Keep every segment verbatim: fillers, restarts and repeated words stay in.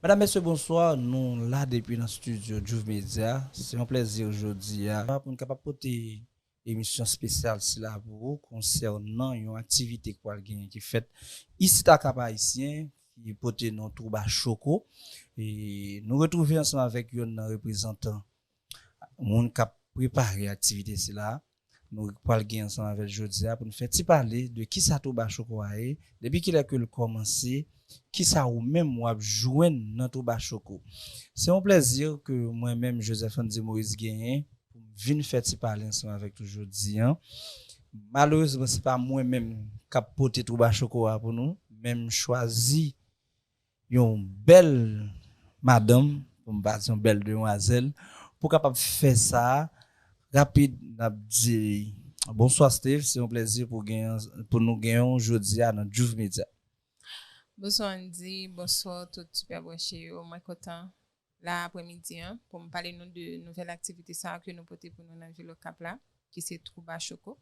Medam, mesye, bonswa. Nou la depi nan estidyo Juve Media. Se yon plèzi jodi a pou n kapab pote emisyon espesyal sila pou ou konsènan yon aktivite k pral genyen ki fèt isit a Kap Ayisyen, ki pote non Twouba Choko. E nou retwouve ansanm avèk youn nan reprezantan moun k ap prepare aktivite sila a. Nou pral gen ansanm avè l jodi a pou n fè ti pale de kisa Twouba Choko a ye, depi kilè ke l kòmanse, kisa ou menm w ap jwenn nan Twouba Choko. Se yon plèzi ke mwen menm, Joseph Andy Moïse, genyen pou m vin fè ti pale ansanm avèk nou jodi a. Malerezman, se pa mwen menm k ap pote Twouba Choko a pou nou, men m chwazi yon bèl madanm, pou m pa di yon bèl demwazèl, pou kapab fè sa a. Rapid, n ap di bonswa, Steve. Se yon plèzi pou gen, pou nou gen w jodi a nan Juve Media. Bonswa, Andy. Bonswa, tout Super Branché yo. Mwen kontan la aprèmidi an pou m pale nou de nouvèl aktivite sa a ke nou pote pou nou nan vil Okap la, ki se Twouba Choko.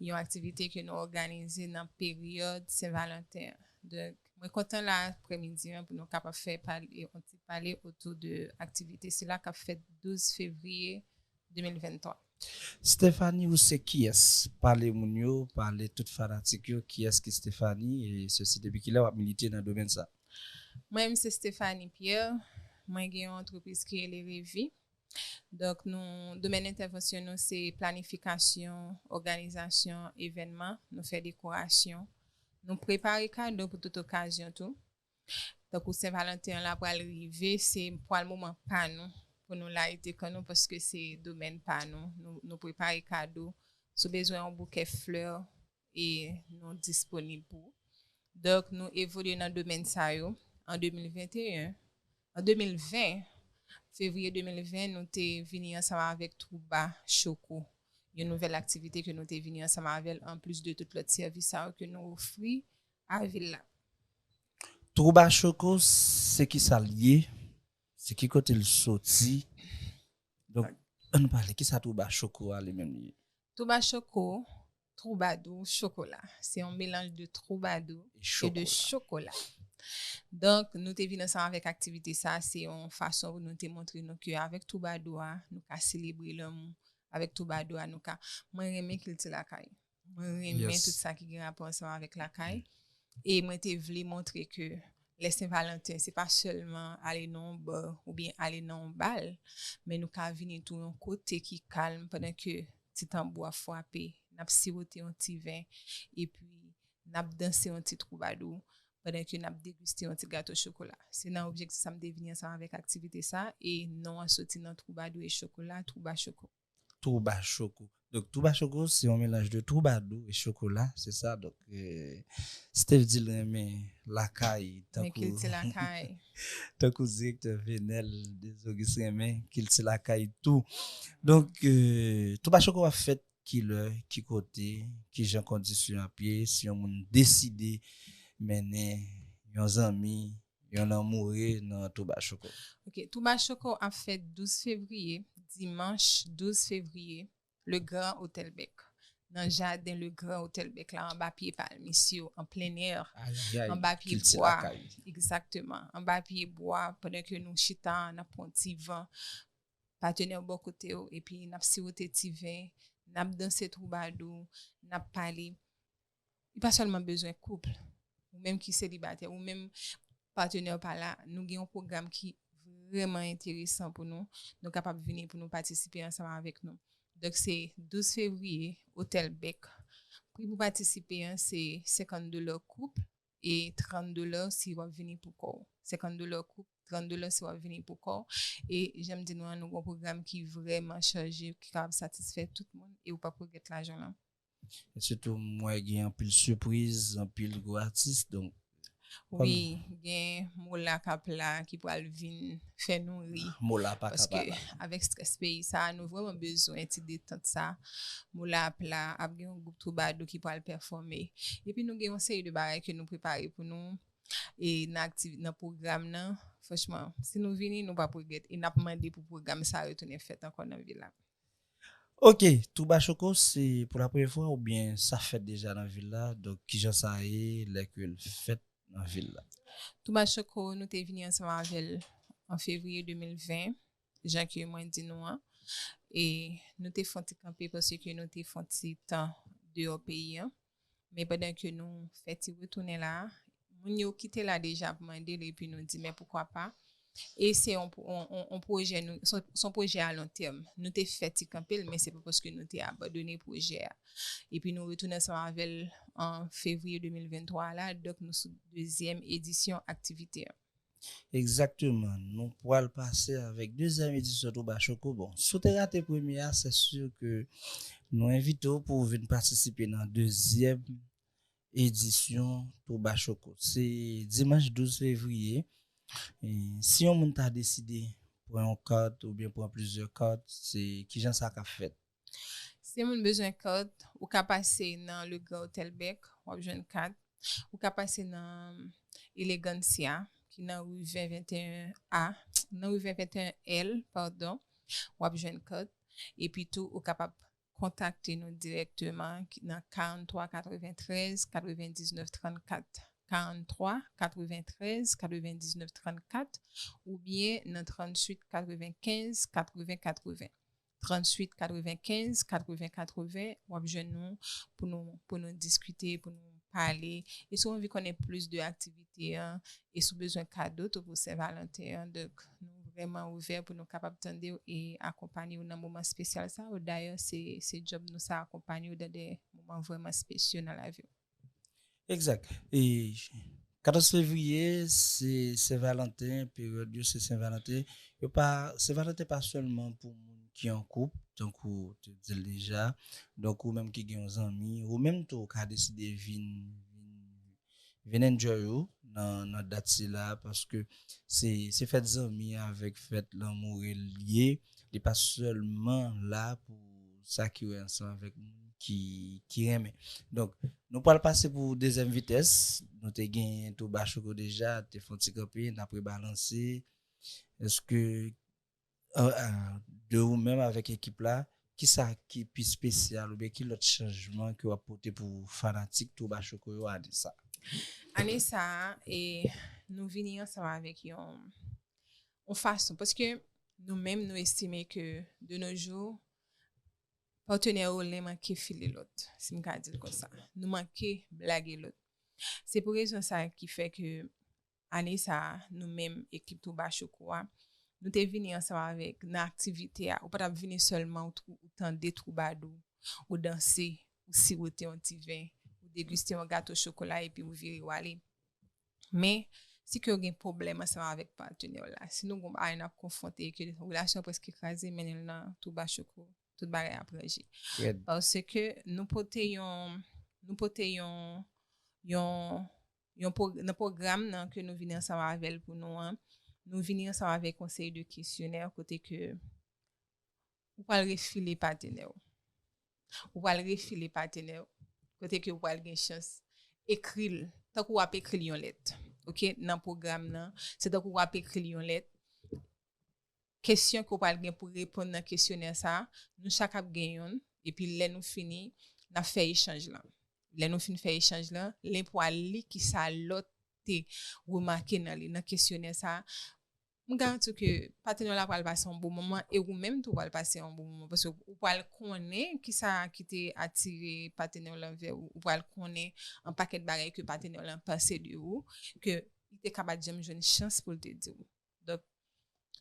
Yon aktivite ke nou òganize nan peryòd Sen Valanten an. Donk, mwen kontan la aprèmidi an pou nou kapab fè pale, yon ti pale otou de aktivite sila k ap fèt douz fevriye de mil venntwa. Stephanie, ou se kiyès? Pale moun yo, pale tout fanatik yo, kiyès ki Stephanie, e sesi depi kilè w ap milite nan domèn sa? Mwen, m se Stephanie Pierre. Mwen gen yon antrepriz ki rele Revi. Donk, nou, domèn entèvansyon nou, se planifikasyon, òganizasyon evènman. Nou fè dekorasyon. Nou prepare kado pou tout okazyon tou. Tankou Sen Valanten an la pral rive, se pral moman pa nou, pou nou layite kan nou, paske se domèn pa nou. Nou, nou prepare kado. Si w bezwen yon boukè flè, e nou disponib pou ou. Donk, nou evolye nan domèn sa yo. An de mil venteyen, an de mil ven, fevriye de mil ven, nou te vini ansanm avèk Twouba Choko, yon nouvèl aktivite ke nou te vini ansanm avè l, anplis de tout lòt sèvis sa yo ke nou ofri a vil la. Twouba Choko, se kisa l ye? Se ki kote l soti? Donk, ann pale, kisa Twouba Choko a li menm li ye? Twouba Choko, twoubadou, chokola. Se yon melanj de twoubadou e de chokola. Donk, nou te vin ansanm avèk aktivite sa, se yon fason pou nou te montre nou ke avèk twoubadou a, nou ka selebre lanmou. Avèk twoubadou a, nou ka, mwen renmen kilti lakay. Mwen renmen tout sa ki gen rapò ansanm avèk lakay. E mwen te vle montre ke lè Sen Valanten, se pa sèlman ale nan yon ba oubyen ale nan yon bal, men nou ka vini tou yon kote ki kalm pandan ke ti tanbou ap frape, n ap siwote yon ti ven, epi n ap danse yon ti twoubadou pandan ke n ap degiste yon ti gato chokola. Se nan objektif sa m te vini ansanm avèk aktivite sa, e non an soti nan twoubadou e chokola, Twouba Choko. Twouba Choko. Donk, Twouba Choko, se yon melanj de twoubadou e chokola, se sa. Donk, euh, Steve di l renmen lakay, tankou kilti lakay. Tankou direktè Venel Desaugustin renmen kilti lakay tou. Donk, euh, Twouba Choko ap fèt ki lè, ki kote, ki jan kondisyon ap ye, si yon moun deside mennen yon zanmi, yon lanmoure nan Twouba Choko. Ok, Twouba Choko ap fèt douz fevriye, dimanch douz fevriye, Le Grand Hôtel Bec. Nan jaden Le Grand Hôtel Bec la, anba pye palmis yo, an plen è, anba pye bwa. Egzakteman, anba pye bwa, pandan ke nou chita, n ap pran ti van, patenè w bò kote w, epi n ap siwote ti ven, n ap danse twoubadou, n ap pale. Li pa sèlman bezwen koup. Ou menm ki selibatè, ou menm patenè w pa la, nou gen yon pwogram ki vrèman enteresan pou nou. Nou kapab vini pou nou patisipe ansanm avèk nou. Donk, se douz fevriye, Otèl Bèk. Pri pou patisipe an, se senkant dola koup e trant dola si w ap vini pou kò w. Senkant dola koup, trant dola si w ap vini pou kò w. E jan m di nou an, nou gen yon pwogram ki vrèman chaje, ki kapab satisfè tout moun e ou p ap regrèt lajan w lan. E sitou, m wè gen anpil sipriz, anpil gwo atis, donk, wi, gen Mola k ap la, ki pral vin fè nou ri. Mola pa ka pa la. Paske avèk strès peyi sa, nou vrèman bezwen ti detant sa. Mola ap la, ap gen yon gwoup twoubadou ki pral pèfòme. Epi nou gen yon seri de bagay ke nou prepare pou nou, e nan aktivi-, nan pwogram nan. Franchman, si nou vini, nou p ap regrèt. E n ap mande pou pwogram sa retounen fèt ankò nan vil la. Ok, Twouba Choko, se pou la premyè fwa oubyen sa fèt deja nan vil la? Donk, kijan sa ye lè ke l fèt nan vil la? Touba Choco, nou te vini ansanm avè l an fevriye de mil ven, jan ke mwen di nou an. E nou te fè yon ti kanpe paske nou te fè yon ti tan deyò peyi an. Men pandan ke nou fè ti retounen la, moun yo ki te la deja ap mande l, epi nou di, men poukwa pa? E se yon, yon, yon, yon pwojè, nou, se yon pwojè a lon tèm. Nou te fè ti kanpe l, men se pa paske nou te abandone pwojè a. Epi nou retounen ansanm avè l an fevriye de mil venntwa la, donk nou sou dezyèm edisyon aktivite an. Egzakteman. Nou pral pase avèk dezyèm edisyon Touba Choco. Bon, si w te rate premye a, se si ke nou envite w pou w vin patisipe nan dezyèm edisyon Touba Choco. Se dimanch douz fevriye. E si yon moun ta deside pran yon kat oubyen pran plizyè kat, se kijan sa ka fèt? Si moun bezwen kat, ou ka pase nan Le Grand Hôtel Bec, w ap jwenn kat. Ou ka pase nan Elegancia, ki nan ri ven venteyen A, nan ri ven venteyen L, padon, w ap jwenn kat. Epi tou, ou kapab kontakte nou dirèkteman ki nan karannntwa katreventrèz katrevendiznèf trannkat, karannntwa katreventrèz katrevendiznèf trannkat, oubyen nan tranntuit katrevenkenz katreven katreven. Tranntuit katrevenkenz katreven katreven, w ap jwenn nou pou nou, pou nou diskite, pou nou pale. E si w anvi konnen plis de aktivite an, e si w bezwen kado tou pou Sen Valanten an, donk, nou vrèman ouvè pou nou kapab tande w e akonpanye w nan moman espesyal sa yo. Dayè, se, se djòb nou sa, akonpanye w nan de moman vrèman espesyal nan lavi w. Egzak. E katòz fevriye, se Sen Valanten, peryòd yo se Sen Valanten. Yo pa, Sen Valanten pa sèlman pou moun ki an koup, tankou w te di l deja. Donk, ou menm ki gen yon zanmi, ou menm tou, ou ka deside vin, vin, vin enjoy ou nan, nan dat sila, paske se, se fèt zanmi avèk fèt lanmou li ye. Li pa sèlman la pou sa ki wè ansanm avèk moun ki, ki renmen. Donk, nou pral pase pou dezyèm vitès. Nou te genyen Touba Choco deja, te fè yon ti kanpe, n ap rebalanse. Èske, euh, euh, de ou menm avèk ekip la, ki sa ki pi espesyal oubyen ki lòt chanjman ke w ap pote pou fanatik Touba Choco yo ane sa? Ane sa a, e nou vini ansanm avèk yon, yon fason, paske nou menm, nou estime ke de nos jours, patnè yo manke file lòt, si m ka di l konsa. Nou manke blage lòt. Se pou rezon sa a ki fè ke ane sa a, nou menm, ekip Touba Choco a, nou te vini ansanm avèk, nan aktivite a, ou pa t ap vini sèlman, ou twou-, ou tande twoubadou, ou danse, ou siwote yon ti ven, ou degiste yon gato chokola, epi ou vire w ale. Men, si ke w gen pwoblèm ansanm avèk patnè w la, si nou gon bagay n ap konfwonte, ke relasyon prèske kraze, mennen l nan Touba Choco, tout bagay ap ranje. Paske nou pote yon, nou pote yon, yon, yon pro-, nan pwogram nan ke nou vini ansanm avè l pou nou an, nou vini ansanm avèk yon seri de kesyonè kote ke ou pral refile patnè w. Ou pral refile patnè w. Kote ke ou pral gen chans ekri l, tankou w ap ekri l yon lèt. Oke, nan pwogram nan, se tankou w ap ekri l yon lèt. Kesyon ke w pral gen pou reponn nan kesyonè sa a, nou chak ap gen youn, epi lè nou fini, n ap fè echanj lan. Lè nou fin fè echanj lan, len pou al li kisa lòt te remake nan li, nan kesyonè sa a. M garanti w ke patnè w la pral pase yon bon moman e ou menm tou pral pase yon bon moman paske ou pral konnen kisa ki te atire patnè w lan vè ou, ou pral konnen yon pakèt bagay ke patnè w lan panse de ou ke li te ka pa t janm jwenn chans pou l te di w. Donk,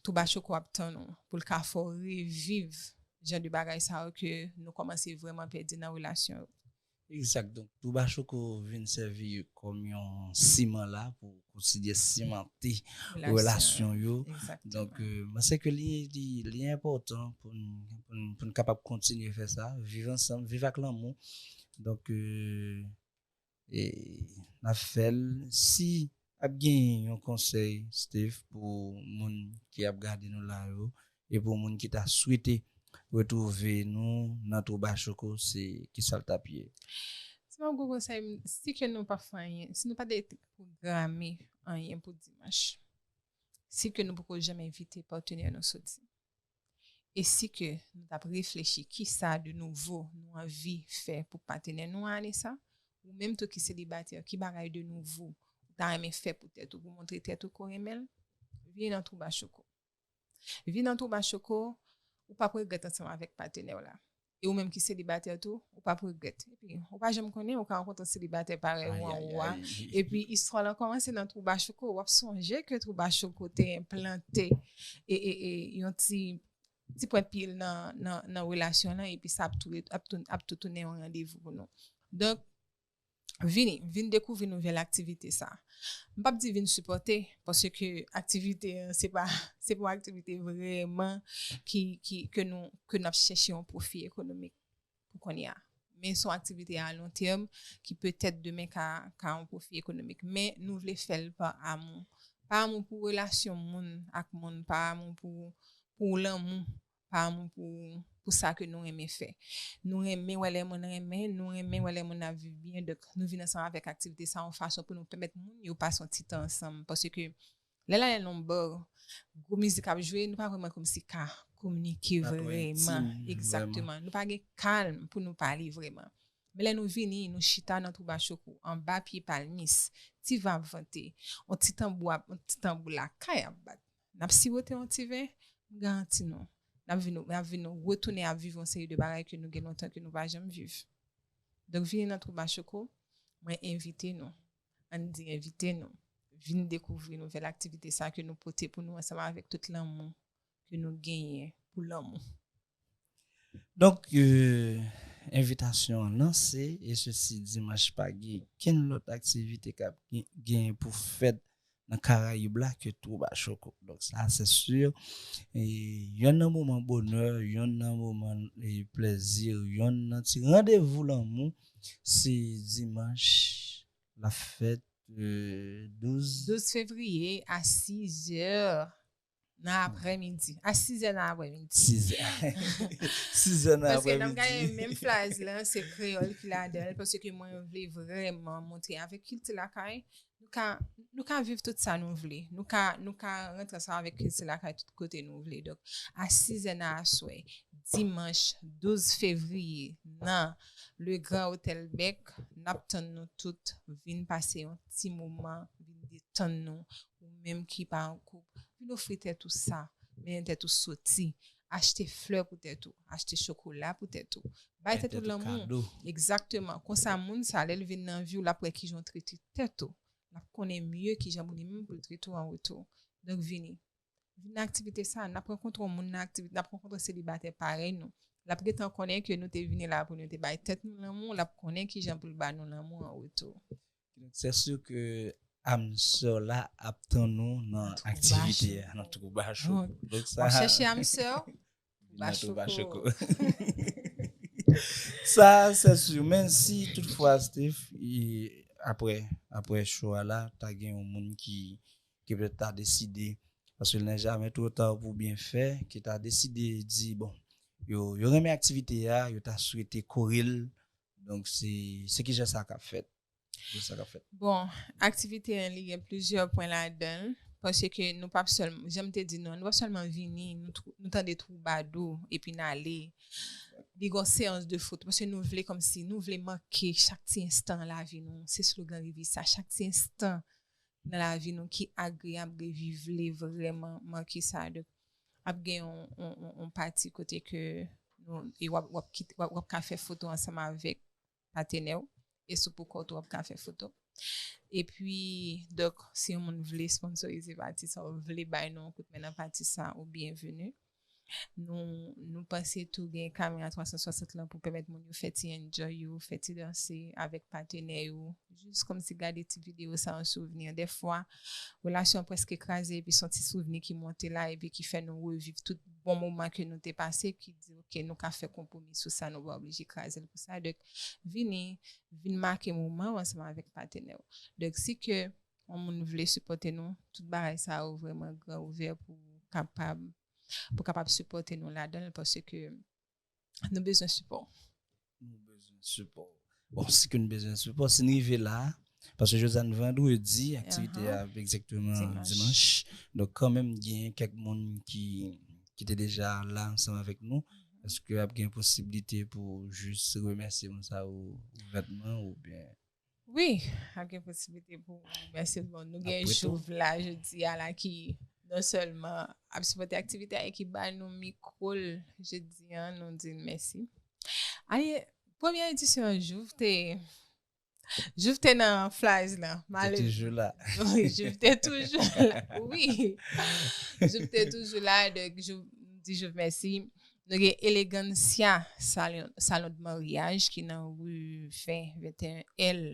Touba Choco ap tann ou pou l ka fè w reviv jan de bagay sa yo ke nou kòmanse vrèman pèdi nan relasyon yo. Egzak. Donk, Touba Choco vin sèvi kòm yon siman la pou kontinye simante relasyon yo. Donk, euh, mwen se ke li, li, li enpòtan pou n, pou n, pou n kapab kontinye fè sa, viv ansanm, viv ak lanmou. Donk, euh, e n ap fè l. Si ap gen yon konsèy, Steve, pou moun ki ap gade nou la yo, e pou moun ki ta swete retwouve nou nan Touba Choco, se kisa l t ap ye? Si m ap gon konsèy, m, si ke nou pa fè anyen, si nou pa te pwograme anyen pou dimanch, si ke nou poko janm envite patnè nou soti, e si ke nou t ap reflechi kisa de nouvo nou anvi fè pou patnè nou ane sa, ou menm tou ki selibatè, ki bagay de nouvo ou ta renmen fè pou tèt ou, pou montre tèt ou ke w renmen l, vini nan Twouba Choko. Vini nan Twouba Choko, ou p ap regrèt ansanm avèk patnè w la. E ou menm ki selibatè tou, ou p ap regrèt. Epi, ou pa janm konnen, ou ka rankontre yon selibatè parèy ou anwo a. Epi, istwa lan kòmanse nan Twouba Choko. W ap sonje ke Twouba Choko te enplante e, e, e, yon ti, ti pwen pye l nan, nan, nan relasyon lan, epi sa ap tou, ap tou, ap tou tounen yon randevou pou nou. Donk, vini, vin dekouvri nouvèl aktivite sa. M p ap di vin sipòte, paske aktivite an, se pa, se pa yon aktivite vrèman ki, ki, ke nou, ke n ap chèche yon pwofi ekonomik pou kounye a. Men se yon aktivite a lon tèm ki petèt demen ka, ka yon pwofi ekonomik. Men nou vle fè l pa amou. Pa amou pou relasyon moun ak moun, pa amou pou, pou lanmou, pa amou pou, pou sa ke nou renmen fè. Nou renmen wè lè moun renmen, nou renmen wè lè moun ap viv byen, donk nou vin ansanm avèk aktivite sa yon fason pou nou pèmèt moun yo pase yon ti tan ansanm. Paske lè l ale nan yon bar, gwo mizik ap jwe, nou pa vrèman kòmsi ka kominike vrèman. Egzakteman. Nou pa gen kalm pou nou pale vrèman. Men lè nou vini, nou chita nan Twouba Choko, anba pye palmis, ti van ap vante, yon ti tanbou ap, yon ti tanbou lakay ap bat. N ap siwote yon ti ven, m garanti nou, n ap vin, n ap vin retounen ap viv yon seri de bagay ke nou gen lontan ke nou pa janm viv. Donk, vini nan Twouba Choko, mwen envite nou, ann di envite nou, vin dekouvri nouvèl aktivite sa ke nou pote pou nou ansanm avèk tout lanmou ke nou genyen pou lanmou. Donk, euh, envitasyon an lanse, e sesi dimanch pa gen kenn lòt aktivite k ap gen pou fèt nan Karayib la ke Twouba Choko. Donk, sa, se si. E yonn nan moman bonè, yonn nan moman e plèzi, yonn nan ti randevou lanmou, se dimanch l ap fèt euh, douz. Douz fevriye a sizè nan aprèmidi. A sizè nan aprèmidi. Sizè. Sizè nan aprèmidi. Paske nan gade menm fraz lan, se kreyòl ki ladan l, paske mwen vle vrèman montre avèk kilti lakay, nou ka, nou ka viv tout sa nou vle. Nou ka, nou ka rantre ansanm avèk kilti lakay tout kote nou vle. Donk, a sizè nan aswè, dimanch douz fevriye, nan Le Grand Hôtel Bèk, n ap tann nou tout. Vin pase yon ti moman, vin detann nou. Ou menm ki pa an koup, vin ofri tèt ou sa, mennen tèt ou soti, achte flè pou tèt ou, achte chokola pou tèt ou. Bay tèt ou lanmou. Egzakteman. Konsa, moun sa, lè l vin nan vi w, l ap wè kijan w trete tèt ou. L ap konnen mye kijan pou li menm pou l trete w an retou. Donk, vini. Vin nan aktivite sa, n ap rankontre yon moun nan aktivite, n ap rankontre selibatè parèy nou. L ap gentan konnen ke nou te vini la pou nou te bay tèt nou lanmou, l ap konnen kijan pou l ba nou lanmou an retou. Donk, se si ke âme sœur la ap tann nou nan aktivite a, nan Twouba Choko. Donk, sa. W ap chèche âme sœur? Nan Twouba Choko. Sa, se si. Men si toutfwa, Steph, e, apre, apre show a la, ta gen yon moun ki, ki petèt ta deside, paske nan jamè two ta pou byen fè, ki ta deside di, bon, yo, yo renmen aktivite a, yo ta swete kore l. Donk, se, se kijan sa k ap fèt? Ki sa k ap fèt? Bon, aktivite an, li gen plizyè pwen ladan l, paske nou p ap sèlman, jan m te di nou an, nou p ap sèlman vini, nou, nou tande twoubadou, epi n ale. Li gen yon seyans de foto, paske nou vle kòmsi, nou vle make chak ti enstan nan lavi nou. Se slogan Reviv sa, chak ti enstan nan lavi nou ki agreyab, reviv li vrèman, make sa. Donk, ap gen yon, yon, yon, yon pati kote ke nou, e w ap, w ap kite, w ap, w ap ka fè foto ansanm avèk patenè w, e si w poko tou w ap ka fè foto. Epi, donk, si yon moun vle sponsorize pati sa, ou vle bay nou yon kout men nan pati sa, ou byenveni. Nou, nou panse tou gen kamera twa san swasant lan pou pèmèt moun yo fè ti enjoy yo, fè ti danse avèk patenè yo. Jis kòmsi gade ti videyo sa an souvni. Dèfwa, relasyon prèske kraze, epi se yon ti souvni ki monte la, epi ki fè nou reviv tout bon moman ke nou te pase, ki di, oke, nou ka fè konpwomi sou sa, nou pa oblije kraze l pou sa. Donk, vini, vin make moman w ansanm avèk patenè w. Donk, si ke yon moun vle sipòte nou, tout bagay sa yo vrèman gran ouvè pou kapab, pou kapab sipòte nou ladan l, paske nou bezwen sipò. Nou bezwen sipò. Bon, si ke nou bezwen sipò, si n rive la, paske jodi a n vandredi, aktivite a egzakteman dimanch. Donk, kanmenm, gen kèk moun ki, ki te deja la ansanm avèk nou. Èske ap gen posiblite pou jis remèsye moun sa yo ouvètman oubyen? Wi, ap gen posiblite pou w remèsye. Bon, nou gen Jouv la jodi a la ki non sèlman ap sipòte aktivite a e ki ba nou mikwo l jodi a, nou di l mèsi. Ale, premye edisyon Jouv te Jouv te nan flyers la. Malere. Te toujou la. Wi, Jouv te toujou la. Wi. Jouv te toujou la. Donk, Jouv, di Jouv mèsi. Nou gen Elegancia Salon, Salon de Mariage ki nan ri Fen venteyen L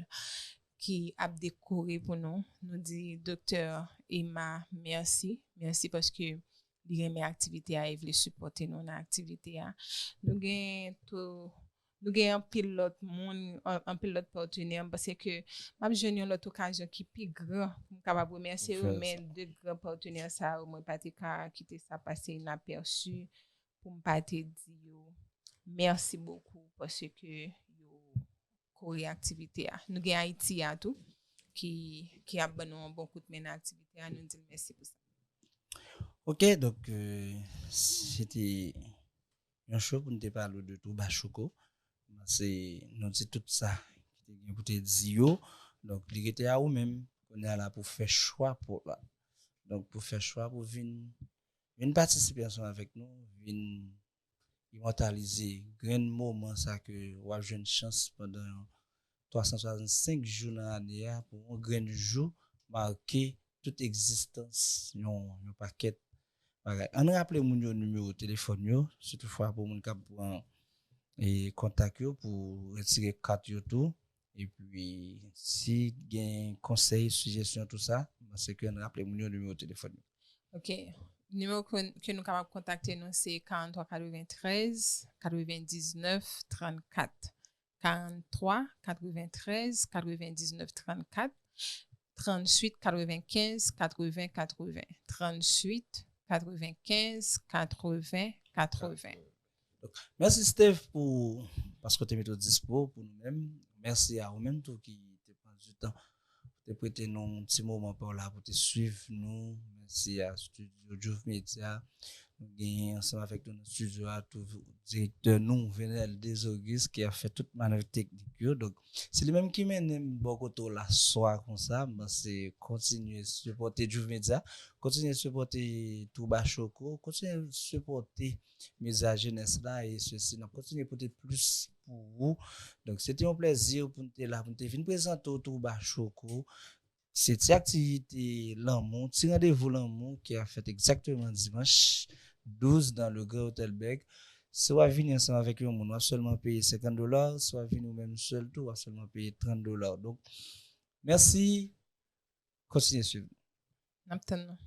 ki ap dekore pou nou. Nou di Doktè Emma mèsi. Mèsi paske li renmen aktivite a e vle sipòte nou nan aktivite a. Nou gen tou nou gen anpil lòt moun, anpil lòt patenè. M panse ke m ap jwenn yon lòt okazyon ki pi gran pou m kapab remèsye yo, men de gran patenè sa yo, mwen pa te ka kite sa pase inapèsi pou m pa te di yo mèsi bokou paske yo kore aktivite a. Nou gen Ayiti a tou ki, ki ap ban nou yon bon kout men nan aktivite a, nou di l mèsi pou sa. Ok, donk euh, se te yon show pou nou te pale de Touba Choko. Se nou di tout sa ki te gen pou te di yo. Donk li rete a ou menm kounye a la pou fè chwa pou la. Donk pou fè chwa pou vin vin patisipe ansanm avèk nou, vin imòtalize grenn moman sa ke w ap jwenn chans pandan twa san swasannsenk jou nan ane a pou yon grenn jou make tout egzistans yon yon pakèt bagay. Ann raple moun yo nimewo telefòn yo, si toutfwa pou moun k ap pran e kontak yo pou retire kat yo tou. Epi si gen konsèy, sijesyon, tou sa, m panse ke ann raple moun yo nimewo telefòn yo. Ok. Nimewo ke, ke nou kapab kontakte nou se karannntwa katreventrèz katrevendiznèf trannkat. Karannntwa katreventrèz katrevendiznèf trannkat. Tranntuit katrevenkenz katreven katreven. Tranntuit katrevenkenz katreven katreven. Mèsi Steve pou paske w te mete w dispo pou nou menm. Mèsi a ou menm tou ki te pran di tan pou te prete nou yon ti moman pa w la pou te swiv nou. Mèsi a studio Juve Media. Nou genyen ansanm avèk nou nan studio a tou direktè nou Venel Desauguste ki ap fè tout manèv teknik yo. Donk se li menm ki mennen m bò kote w la swa konsa. M panse kontinye sipòte Juve Media, kontinye sipòte Touba Choko, kontinye sipòte medya jenès la e sesi n ap kontinye pote plis pou ou. Donk se te yon plèzi pou n te la pou n te vin prezante w Touba Choko. Se ti aktivite lanmou, ti randevou lanmou ki ap fèt egzakteman dimanch douz nan Le Grand Hotel Berg. Si w ap vini ansanm avèk yon moun, w ap sèlman peye senkant dola. Si w ap vini ou menm sèl tou, w ap sèlman peye trant dola. Donk mèsi. Kontinye swiv. N ap tann nou.